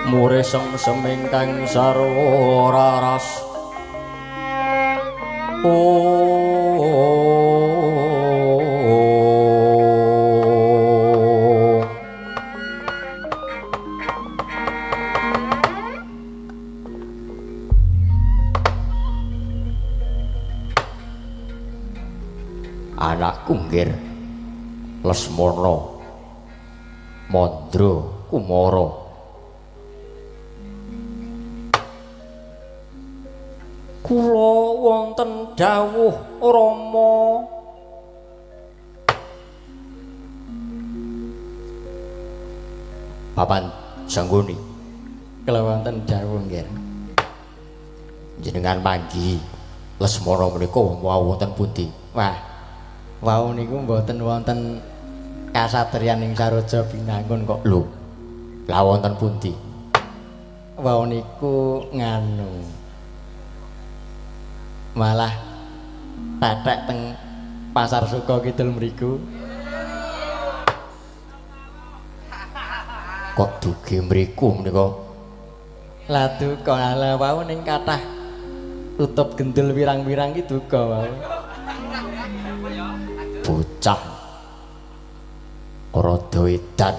mure semsem ingkang sarwa raras. Anakku nggir Lesmana Mandra Kumara, kula wonten dawuh Rama. Papan Sangguni, kula wonten dawuh nggih. Jenengan manggi Lesmana menika wau wonten pundi? Wah, wau niku mboten wonten kasatriyan ing Saroja Binangun kok. Lho, lha wonten pundi? Wau niku nganu malah tetek teng Pasar Suko Kidul mriku. Kok dugi mriku menika? Lah duka, lah wau ning kathah tutup gendul wirang-wirang ki duka wau. Bocah rada edan.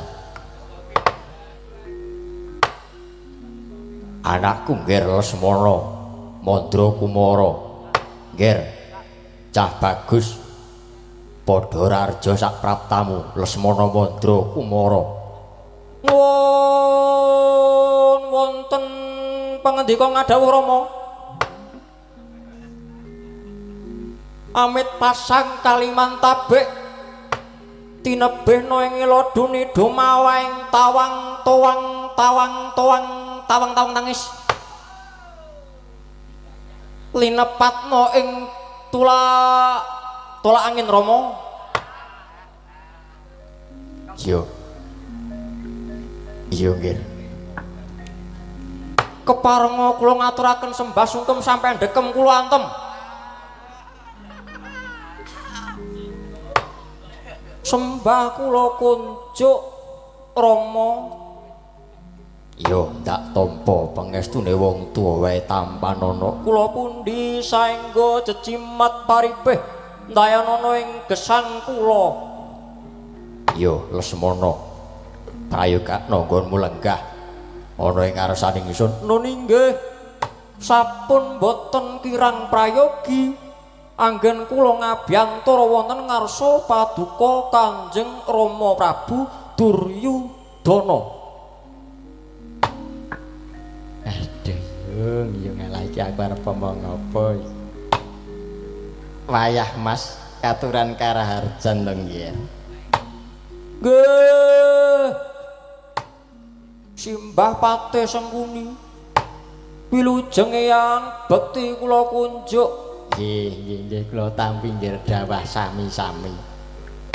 Anakku nggir Lesmana Mandra Kumara nggir cah bagus padha rarja sak praptamu Lesmana Mandra Kumara. Nuwun wonten pangandika ngadhawuh Rama. Amit pasang Kalimantabek tinebihna ing ladune dumawaing tawang towang tawang towang tawang tawang tangis linepatna ing tula tolak angin Rama. Iya. Iya nggih. Keparenga kula ngaturaken sembah sungkem sampeyan dekem kula antem. Sembah kula kunjuk Rama. Iya, ndak tampa pangestune wong tuwa wae tampanana. Kula pundi saengga jejimat paripih ndayanana ing gesang kula. Iya, Lesmana. Prayogakna nggonmu lenggah ana ing ngarsaning ingsun. Nun inggih. Sampun boten kirang prayogi. Anggen kula ngabyantara wonten ngarsa paduka Kanjeng Rama Prabu Duryudana. Aduh, yung yo ngalah iki aku arep omong apa iki. Wayah Mas katuran karaharjan to nggih. Nggih. Simbah Patih Sengkuni. Wilujeng eyang bekti kula kunjuk. Nggih, nggih, nggih kula tampi nggih dawah sami-sami.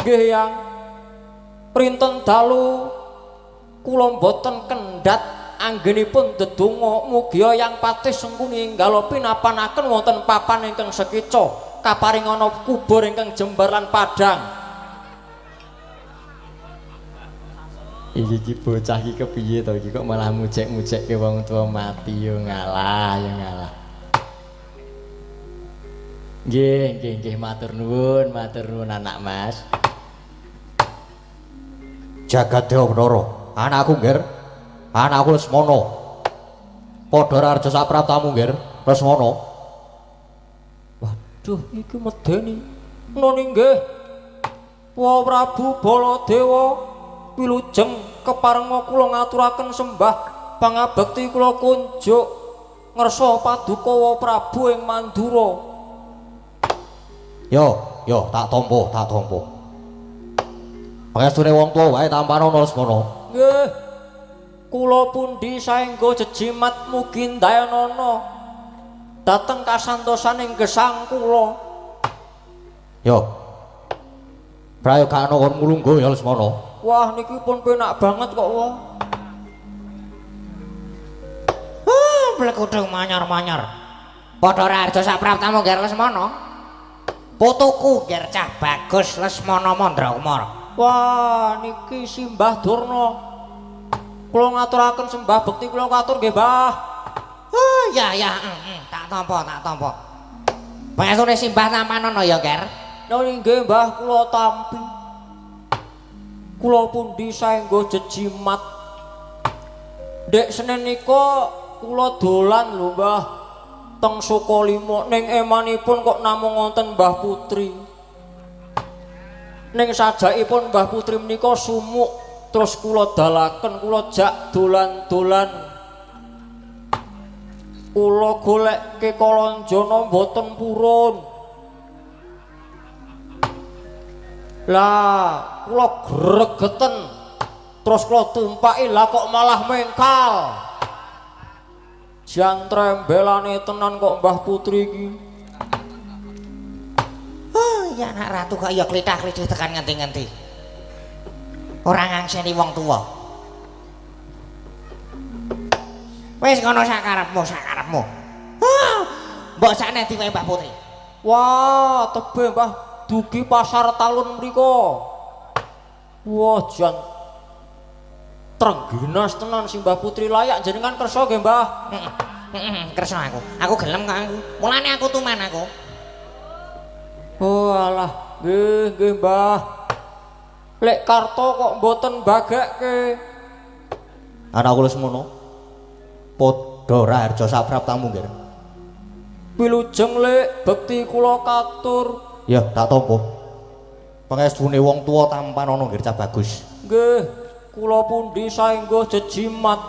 Nggih, Yang. Printen dalu kula mboten kendhat anggenipun ndedonga mugi Yang Patih Sengkuni enggal pinapanaken wonten papan ingkang sekeca kaparingana kubur ingkang jembar lan padhang. Iki iki bocah iki kepiye to iki kok malah mujek-mujekke wong tuwa mati yo ngalah, yo ngalah. Nggih, nggih, nggih matur nuwun anak Mas. Jagat Dewa Bathara, anakku nggir. Anakku Lesmana. Padha rarja sapraptamu nggir, Lesmana. Waduh, iki medeni. Nun inggih. Wa Prabu Baladewa wilujeng keparenga kula ngaturaken sembah pangabekti kula kunjuk ngersa paduka wa Prabu ing Mandura. Yo, yo tak tampa, tak tampa. Pangestune wong tuwa wae tampanana Lesmana. Nggih. Kula pundi saengga jejimat mugi ndayanana dhateng kasantosaning gesang kula. Yo. Prayogakna kon mulungguh ya Lesmana. Wah niki pun penak banget kok wah. Blekudung manyar-manyar. Padha raharja sak praptamu Ger Lesmana. Putuku nger cah bagus Lesmana Mandrakumara. Wah, niki Simbah Durna. Kula ngaturaken sembah bekti kula katur nggih, Mbah. Oh, ya ya, tak tampa, tak tampa. Pangestune Simbah tampanono ya, Ger. Nggih nggih, Mbah, kula tampi. Kula pundi saengga jejimat. Ndek Senin nika kula dolan lho, Mbah. Teng Sukalima ning emanipun kok namung wonten Mbah Putri. Ning sajakipun Mbah Putri menika sumuk terus kula dalaken kula jak dolan-dolan. Kula golekke Kalanjana mboten purun. Lah, kula gregeten. Terus kula tumpaki lah kok malah mengkal. Jan trembelane tenan kok Mbah Putri iki. Oh, iya anak ratu kok ya klithah-klithih tekan ngendi-ngendi. Ora ngangseni wong tuwa. Wis ngono sakarepmu, sakarepmu. Oh, mbok sakne diwehi Mbah Putri. Wah, tebe Mbah dugi pasar talun mriko. Wah, jan trengginas tenan si Mbah Putri layak jenengan kersa nggih, Mbah? Heeh, kersa aku. Aku gelem kok aku. Mulane aku tuman aku. Oh alah, nggih nggih Mbah. Lek karto kok mboten bagekke. Anakku Lesmana. Padha raharja sapraptamu, Nger. Wilujeng Lek, bekti kula katur. Ya, tak tampa. Pangestune wong tuwa tampanono nggih cah bagus. Nggih, kula pundi saengga jejimat.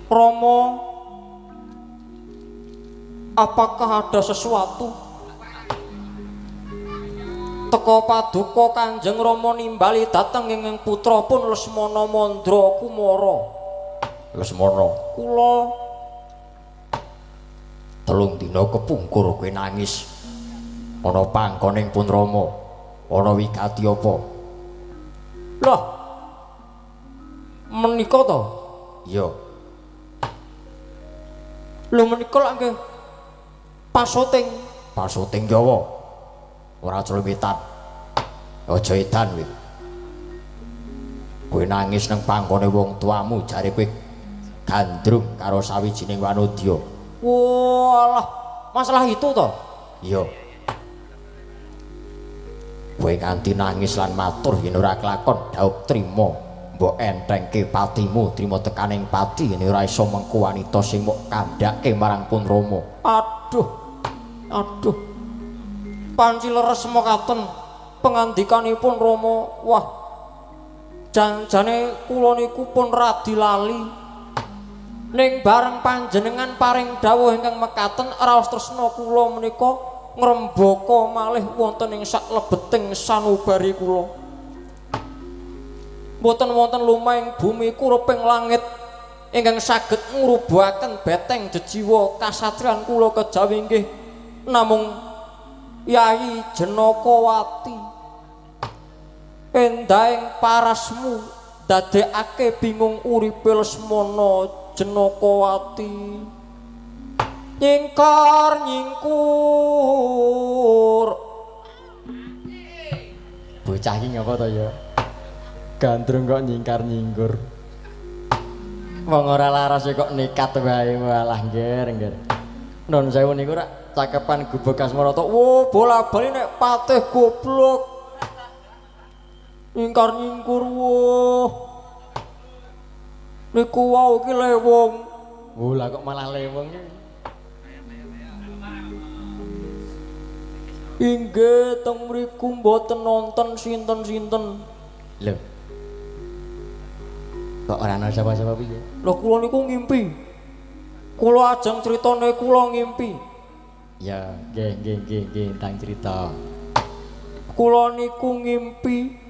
Rama, apakah ada sesuatu? Teka paduka Kanjeng Rama nimbali dhateng ing putra pun Lesmana Mandra Kumara. Lesmana, kula 3 dina kepungkur kowe nangis. Ana pangkoning pun Rama, ana wigati apa? Lah, menika to? Iya. Lho menika lak nggih pasuting. Pasuting Jawa. Ora clemitan. Aja edan kowe. Kowe nangis nang panggone wong tuamu jare kowe gandrung karo sawijining wanodya. Walah, masalah itu to? Iya. Kowe nganti nangis lan matur yen ora kelakon dhaup trima mbok entengke patimu trima tekaning pati yen ora iso mengku wanita sing mok kandhake marang pun Rama. Aduh. Aduh. Panci leres mekaten pengandikanipun Rama. Wah. Janjane kula niku pun radi lali. Ning bareng panjenengan paring dawuh ingkang mekaten raos tresna kula menika ngrembaka malih wonten ing saklebeting sanubari kula. Mboten wonten lumahing bumi kuruping langit ingkang saged ngrubuhaken beteng jejiwa kasatriyan kula kejawi inggih namung Yayi Jenakawati. Endahing parasmu dadekake bingung uripe Lesmana Jenakawati. Nyingkar nyingkur. Bocah iki ngapa to ya? Gandrung kok nyingkar nyingkur. Wong ora laras kok nekat wae walah ngger ngger. Nun sewu niku rak cakepan Gubuk Asmarata. Wo bola-bali nek patih goblok. Nyingkar nyingkur wo. Niku wau iki lewung. Wo lah kok malah lewung iki. Inggih teng mriku mboten nonton sinten-sinten. Lho. Kok ora ana sapa-sapa piye? Lho kula niku ngimpi. Kula ajeng critane kula ngimpi. Ya, nggih nggih nggih nggih tentang cerita. Kula niku ngimpi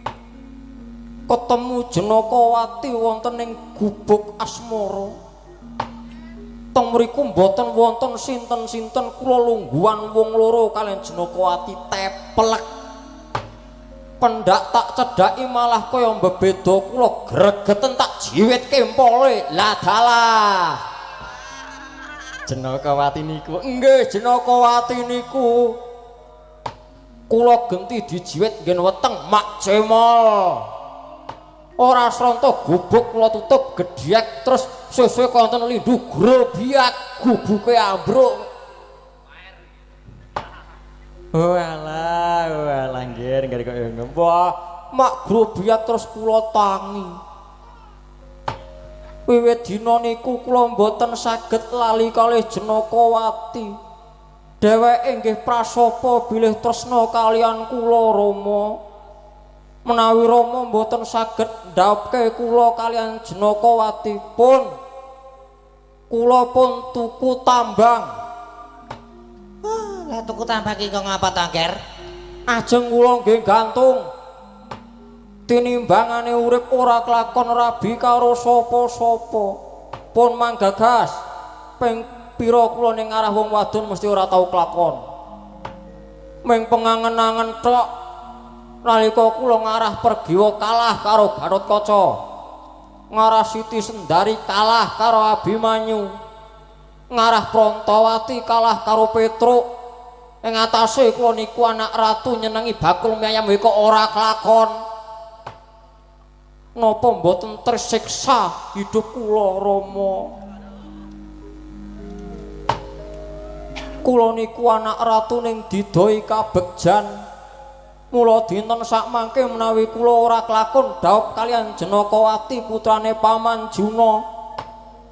ketemu Jenakawati wonten ing Gubuk Asmara. Teng mriku mboten wonten sinten-sinten, kula lungguhan wong loro kaliyan Jenakawati teplek. Pendak tak cedhaki malah kaya mbebeda kula gregeten tak jiwit kempole. Lah dalah. Jenakawati niku. Nggih, Jenakawati niku. Kula genti dijiwit nggen weteng mak cemol. Ora sronto gubuk kula tutup gedhek terus suwe-suwe konten lindu grobiak gubuke ambruk. Walah, walah nggih nggih kok ngono. Wah, mak grobiak terus kula tangi. Wiwit dina niku kula mboten saged lali kalih Jenakawati. Dheweke nggih prasapa bilih tresna kalian kula Rama. Menawi Rama mboten saged ndhaupke kula kalian Jenakawati pun kula pun tuku tambang. Wah, lah tuku tambang iki kok ngapa ta, Nger? Ajeng kula nggih gantung. Tinimbangane urip ora kelakon rabi karo sapa-sapa. Pun manggagas ping pira kula ning arah wong wadon mesti ora tau kelakon. Ming pengangen-angen tok nalika kula ngarah Pergiwa kalah karo Gatot Kaca. Ngarah Siti Sendari kalah karo Abimanyu. Ngarah Prantawati kalah karo Petruk. Ing atase kula niku anak ratu nyenengi bakul mie ayam kok ora kelakon. Napa mboten tersiksa hidup kula Rama? Kula niku anak ratu ning didoi kabegjan. Mula dinten sakmangke menawi kula ora kelakon dhaup kalian Jenakawati putrane Paman Juna.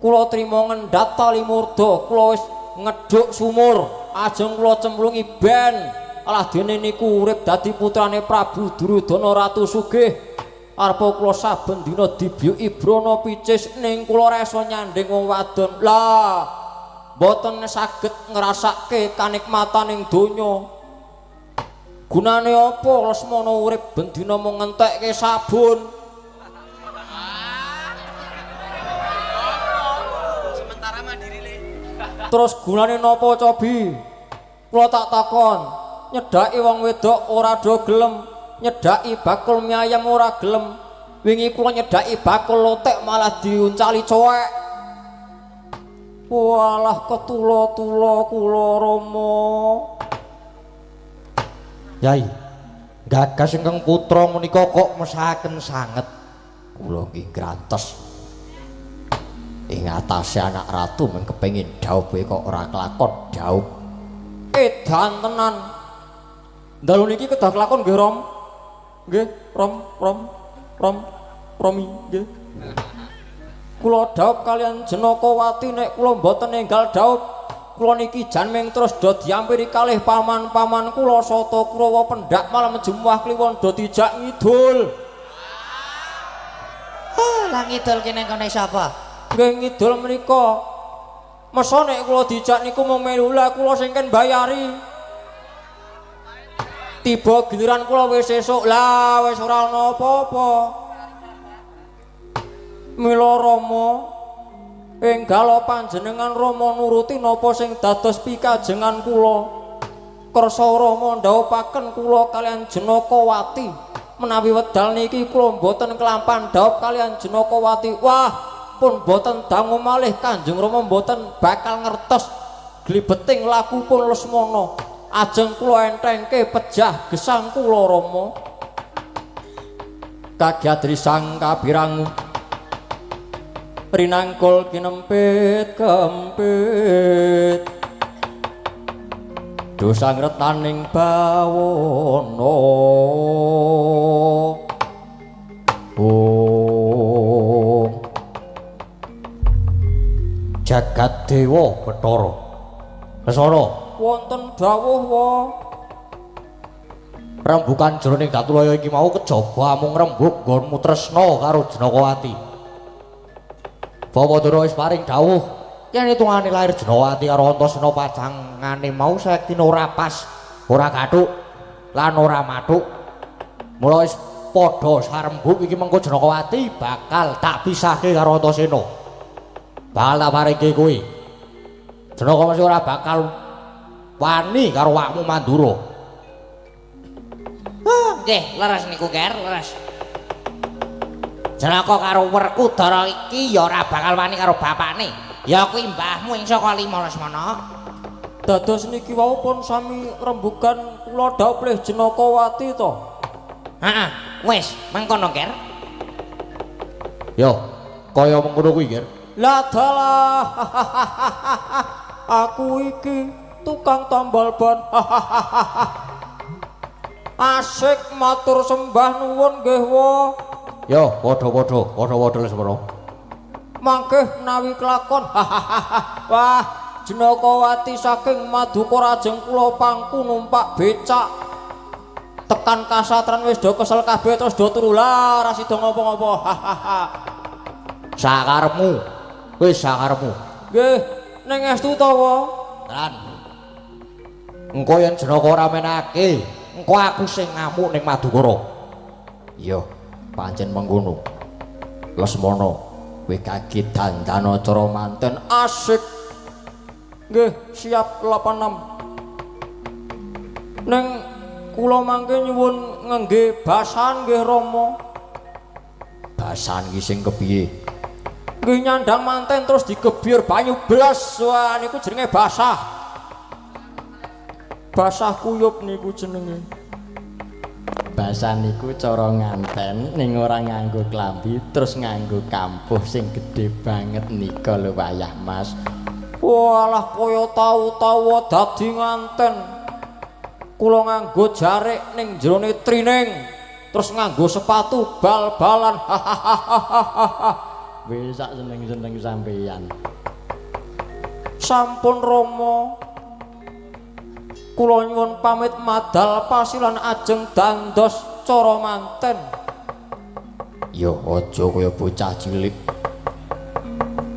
Kula trima ngendhat tali murda, kula wis ngedhuk sumur, ajeng kula cemplungi ben. Alah dene niku urip dadi putrane Prabu Duryudana Ratu Sugih. Arepa kula saben dina dibiyuki brana picis ning kula ora iso nyandhing wong wadon. Lah, mboten saged ngrasake kanikmataning donya. Gunane apa Lesmana urip ben dina mung ngentekke sabun? Sementara mandiri le. Terus gunane napa cobi? Kula tak takon, nyedhaki wong wedok ora do gelem, nyedhaki bakul mie ayam ora gelem. Wingi kula nyedhaki bakul lotek malah diuncali cowek. Walah ketula-tula kula Rama. Yai, gagas ingkang putra menika kok mesaken sanget. Kula nggih grantes. Ing atase anak ratu mung kepengin dhaupe kok ora kelakon dhaup. Edan tenan. Dalu niki kedah kelakon nggih Rom. Nggih, Rom, Rom, Rom, Romi nggih. Kula dhaup kalian Jenakawati nek kula mboten enggal dhaup, kula niki jan ming terus do diampiri kalih paman-paman kula Sata Kurawa pendak malam Jemuah Kliwon do dijak ngidul. Oh, lah ngidul kene kene sapa? Nggih ngidul menika. Mesa nek kula dijak niku mung melu lah kula sing ken bayari. Tiba giliran kula wis esuk lah wis ora ana apa-apa. Mila Rama enggalo panjenengan Rama nuruti napa sing dados pikajengan kula. Kersa Rama ndhawuhaken kula kalian Jenakawati. Menawi wedal niki kula mboten kelampan dhaup kalian Jenakawati. Wah, pun mboten dangu malih Kanjeng Rama mboten bakal ngertos glibeting laku pun Lesmana. Ajeng kula entengke pejah gesang kula Rama. Kagyadri sang kabirangu rinangkul kinempit kempit dosang retaning bawono. Oh, jagat dewa Bathara Lesmana wonten dawuh wa rembukan jroning Datulaya iki mau kejaba amung rembug nggonmu tresna karo Jenakawati. Bawadara wis paring dawuh yen hitungane lair Jenakawati karo Antasena pacangane mau sayektine ora pas, ora gathuk lan ora mathuk. Mula wis padha sarembug iki mengko Jenakawati bakal tak pisahke karo Antasena. Bakal tak paringke kuwi. Jenaka mesti ora bakal wani karo awakmu Mandura. Oh, nggih, leres niku, Ger, leres. Jenaka karo Werkudara iki ya ora bakal wani karo bapakne. Ya kuwi mbahmu ing saka lima Lesmana. Dados niki wau pun sami rembugan kula dhaup lih Jenakawati to. Heeh, wis mengkono, Ger. Yo, kaya mengkono kuwi, Ger. Lah dalah. Aku iki tukang tambal ban. Asik matur sembah nuwun nggih wa. Yo, padha-padha, padha-padha Lesmana. Mangke menawi kelakon. Wah, Jenakawati saking Maduka Rajeng kula pangku numpak becak. Tekan kasatran wis do kesel kabeh terus do turu lah ora sida ngopo-ngopo. Sakarepmu. Wis sakarepmu. Nggih, ning estu to wa? Tenan. Engko yen Jenaka ora menake, engko aku sing ngamuk ning Madukara. Iya, pancen mengkono. Lesmana, kowe kaki dandana cara manten asik. Nggih, siap 86. Ning kula mangke nyuwun ngangge basan nggih Rama. Basan ki sing kepiye? Nggih nyandang manten terus digebyur banyu blas. Wah niku jenenge basah. Basah kuyup niku jenenge. Basah niku cara nganten ning ora nganggo klambi terus nganggo kampuh sing gedhe banget nika lho wayah Mas. Walah kaya tau-tau dadi nganten. Kula nganggo jarik ning jerone trining terus nganggo sepatu bal-balan. Wis sak seneng-seneng sampeyan. Sampun Rama. Kula nyuwun pamit madal pasilan ajeng dandos cara manten. Ya aja kaya bocah cilik.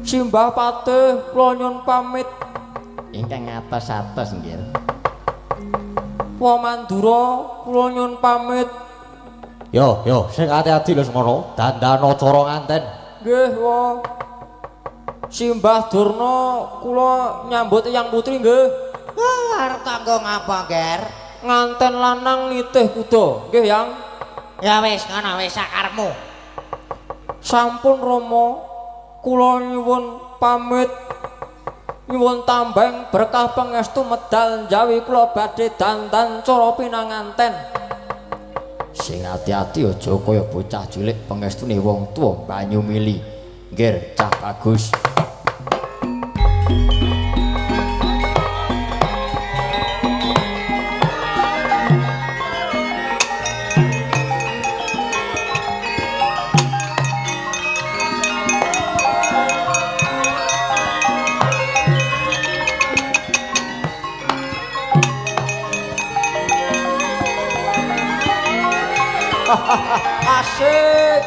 Simbah Patih kula nyuwun pamit. Ingkang atos-atos nggih. Wa Mandura kula nyuwun pamit. Yo yo sing ati-ati lho Lesmana, dandana cara nganten. Nggih wa. Simbah Durna kula nyambut Eyang Putri nggih. Wah, arep tanggo ngapa, Ger? Nganten lanang nitih kuda. Nggih, Yang. Ya wis ngono wis sakarepmu. Sampun Rama, kula nyuwun pamit. Nyuwun tambeng berkah pangestu medal njawi kula badhe dandan cara pinanganten. Sing ati-ati aja kaya bocah cilik pangestune wong tuwa banyu mili. Nggih, cah bagus. Asik.